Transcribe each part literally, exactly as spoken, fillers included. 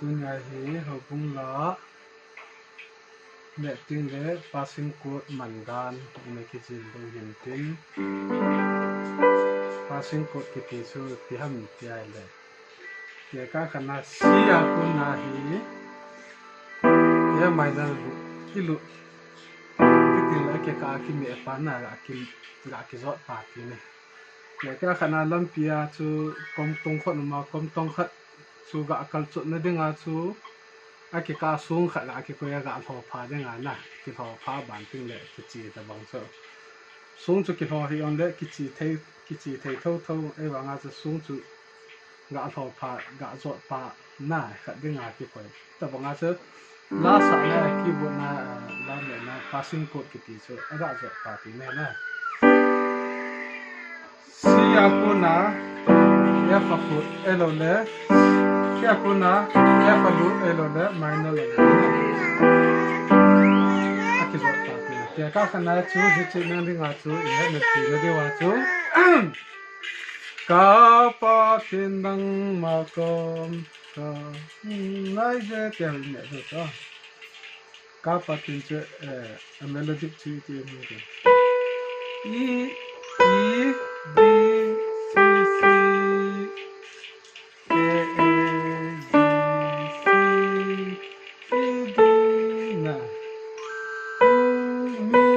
Tunia hi houbung la meeting le passing chord man dan ina kijil ding hin tin. Passing chord kiti chu ipi ham ti ahile, tekah khat na C a kona hi A minor lut, ilut. Hitin la kikah a kimeh pa na, ga ki, ga kijot pa ti ne. Tekah khat na lampi a chu kom tong khat uma, kom tong khat chu ga kal chot na dinga chu, akikah sung khat ga kikoi a ga lho pha dinga na, kilho pha ban ting le kichi tabang chu. Sung chu kilho hi on le kichi thei, kichi thei tho tho, ei vanga chu sung chu ga lho pha, ga jot pa na khat dinga kikoi. Tabanga chu la sa na keyboard na, ah, la me na passing chord kiti chu aga jot pa ti ne na. C a kona F a kut, elo le, C a kona F a lut, elo le, minor le. Akijot pa ti. Tekah khat na chu, hichi na dinga chu, ihet na ti na diu a chu. Ka Pathen nangma kom ka, ngai je te hal ne do ta. Ka Pathen chu, eh, a melodic chu iti mu de. E, E, D, C, C, A, A, B, C, E, D, na. Mi,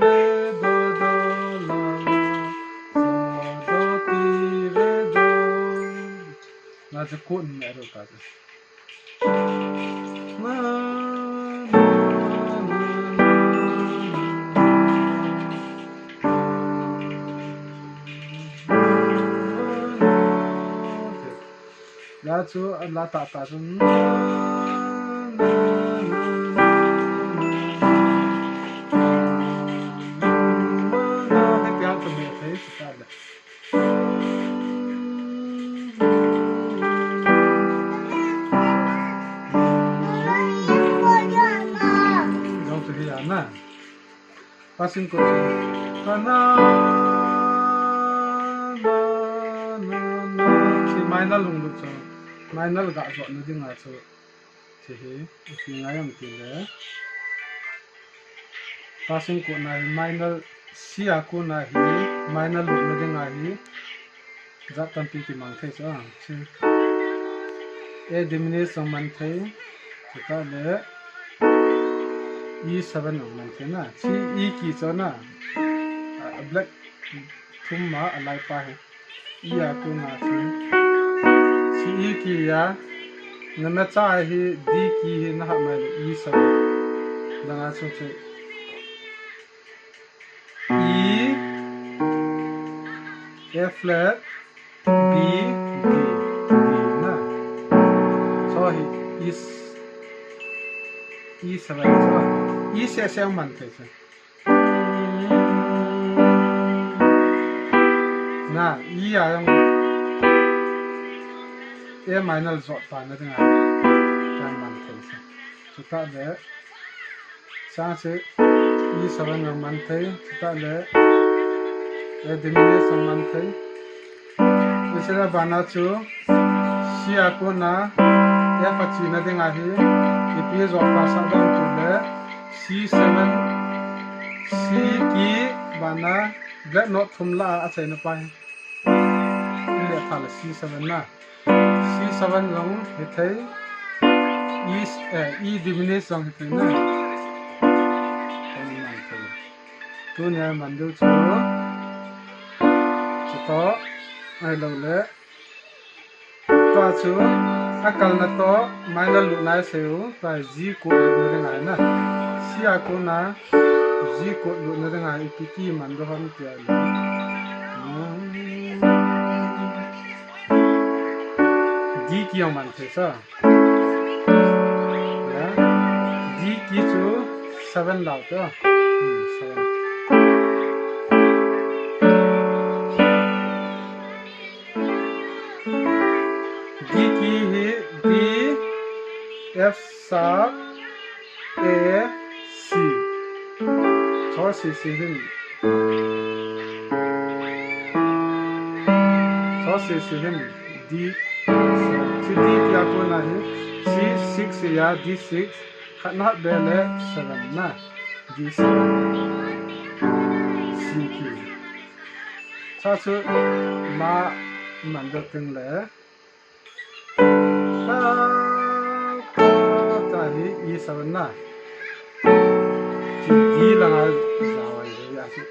re, do, do, la, la, so, do, ti, re, do. Na chu chord ne ro ka chu. La chu, la ta ta chu. Hiti a chu me thei, ta le. Jong chu hi a na. Passing chord. Na, na, na, na, na. Chi minor lunglut chu. Minor ga jot na dinga chu. Chi hi, ipi ngai am ti le. Passing chord na hi minor, C a kona hi minor lut na dinga hi. Jat tampi kimang thei chu a. Chi. A diminished jong man thei. Chutah le E seven jong man thei na. Chi E key chu na. A, a black thum ma a lai pa hi. E a kona chu. Chi E key a. Na mecha hi D key hi na hah mai le E seven. Dang a chu chu. E, F flat, B, D, D na. So hi E, E seven so. E se se man thei se. Na, E a jong A minor jot pa na dinga. Kan man thei se. Chutah le. Sa se E seven jong man thei. Chutah le. A diminished jong man thei. Isera bana chu C a kona F a chi na dinga hi. Ipi jot pa sa dam chu le. C seven, C key bana black note thum la a achaina pa hi. Ile tha le C seven na. C seven jong hithei. E, eh, E diminished jong hithei na. Tunia man diu chu. Chutoh. Ahilou le. Tua chu, a kalna toh, minor lut nai seu, tua G chord lut na ding ahi na. C a kona, G chord lut na ding ahi, ipi key man diu ham tia le. D key jong man thei sa. Ya, D key chu seven lau ta. Hmm, seven. D key hi D, F sharp, A, C. Chorus C C hin. Chorus C C hin D. Chi D key a kona hi. C six ya, D six, khat na hap be le seven na, D seven, C key. Sa chu la man dot ting le, ta, ta, ta hi E seven na. Chi D langa jao ai ya chu.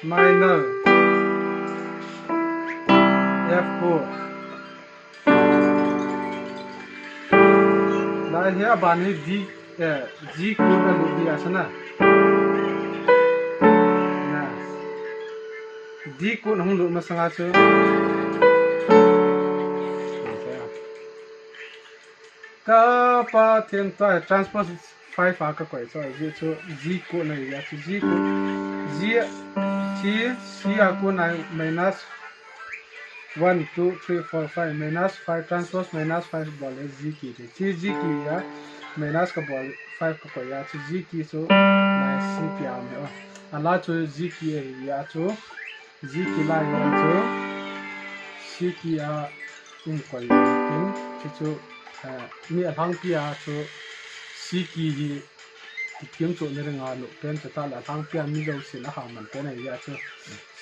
Minor. F four. Lai hi aban hi D, eh, G chord a lut dia chu na. Na. D chord hung lut masanga chu. Ka Pathen, tua transpose five a ka koi chu, G chu, G chord na ya chu, G chord, G, C, C a kona minus one, two, three, four, five, minus five, transpose minus five bol le G key te. Chi G key ya, minus ka bol five ka koi ya chu, G key chu, minus C key a um e. Ala chu G key a ya chu, G key lai ya chu, C key a um koi ya chu, chu chu, eh, mi alhangpi a chu, C key hi, Kikim chu ni ringa nu pen chu ta la thang pia mi lo sin a ha man pen ai ya chu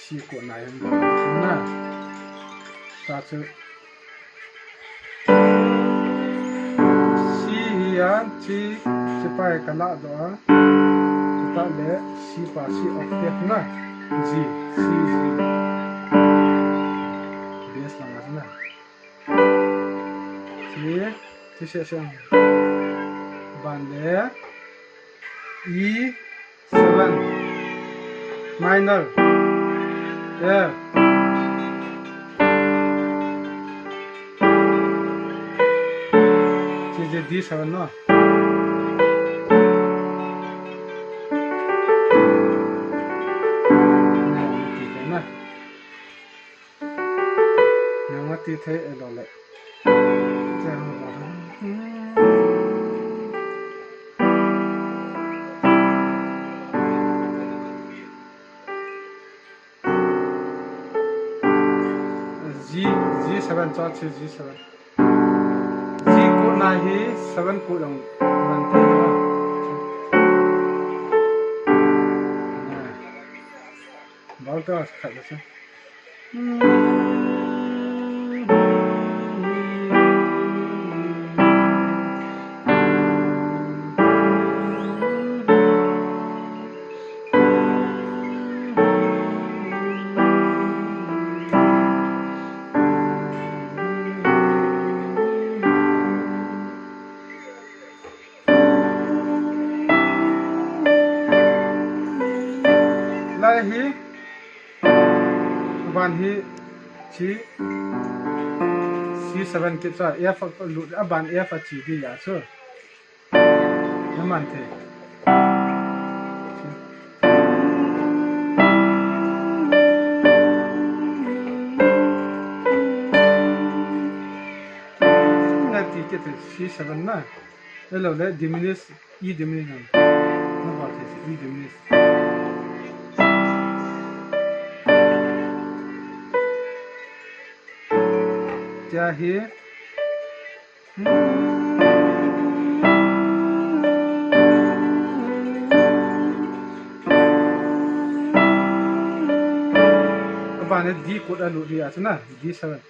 si ko nai hum na. Ta chu si hi a chi, chi pai ka la do a. Chu ta le si pa si octave na. G, C, G. Bass lang a na. Chi, chi se se. Ban le E seven minor. F. Chi je D seven no. Na, na, na. Nang ati thei e lo le. Chang lo. G, G seven cho chi G seven. G chord na hi seven chord ang man te. Bal ka khat la sa. Lai hi, aban hi, chi, C seven kit sa, F a lut, aban F a chi di ya so. Naman te. Na ti kit C seven na. Hello, le diminish, E diminish. Na ba te E diminish. Tia hi. Aban le D chord a lut dia chu na, D seven.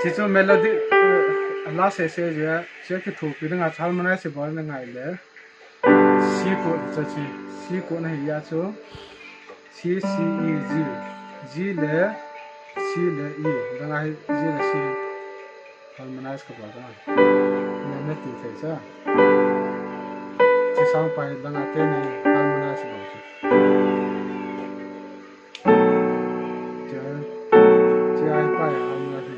Chi chu melody, eh, la se se je, che kithopi ding a harmonize bol na ngai le. C chord cha chi, C chord na hi ya chu. C, C, E, G. G le, C le E. Dang a hi G le C. Harmonize ka bol dang. Na, na ti thei sa. Chi sang pai dang a te ni harmonize bol chu. Chi, chi ai pai harmonize.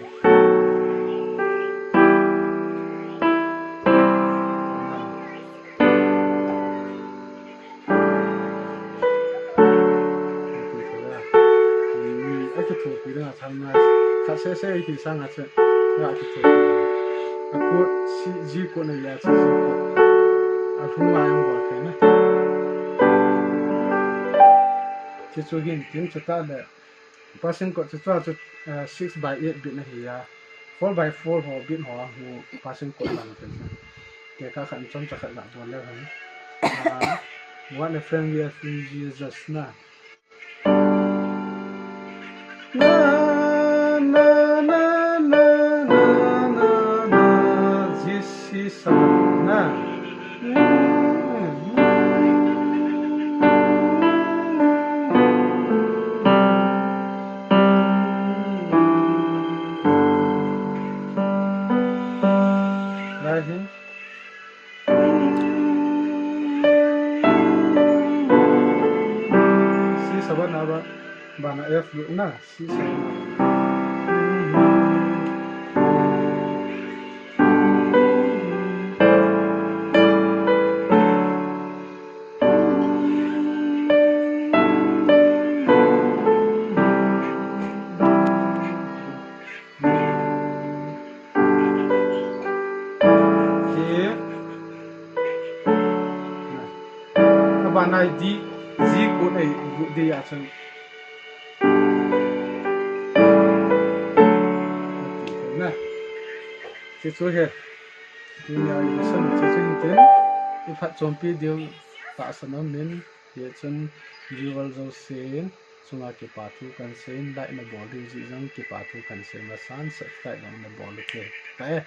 Ati thei a. Ati thei pi dang a harmonize. Khat sese iti sang a che. Ya ati thei. Chord C, G chord na ya, C, G chord. A hung lai ang bol thei na. Chuchu hin tin, chutah le passing chord chu, chu, chu, uh, six by eight beat na hi ya. Four by four ho beat ho hu passing chord lang thei. Tekah khat chomcha khat la bol le han. Uh, what a friend we have in Jesus na. Na, na, na, na, na, na, na, this is a, na. Lai hi. C seven na ba, bana F lut na, C seven na. Hi. Abana D, G chord ei, D a chun. Na. Chuchu hi. Tunia i san chuchu hin tin. I phatchompi diu tahsan um in. Hichun viewer jousen chunga kipa thu kan seiyin, like na bol diu jeh jong kipa thu kan sei masan, subscribe jong na bol u te. Ka e.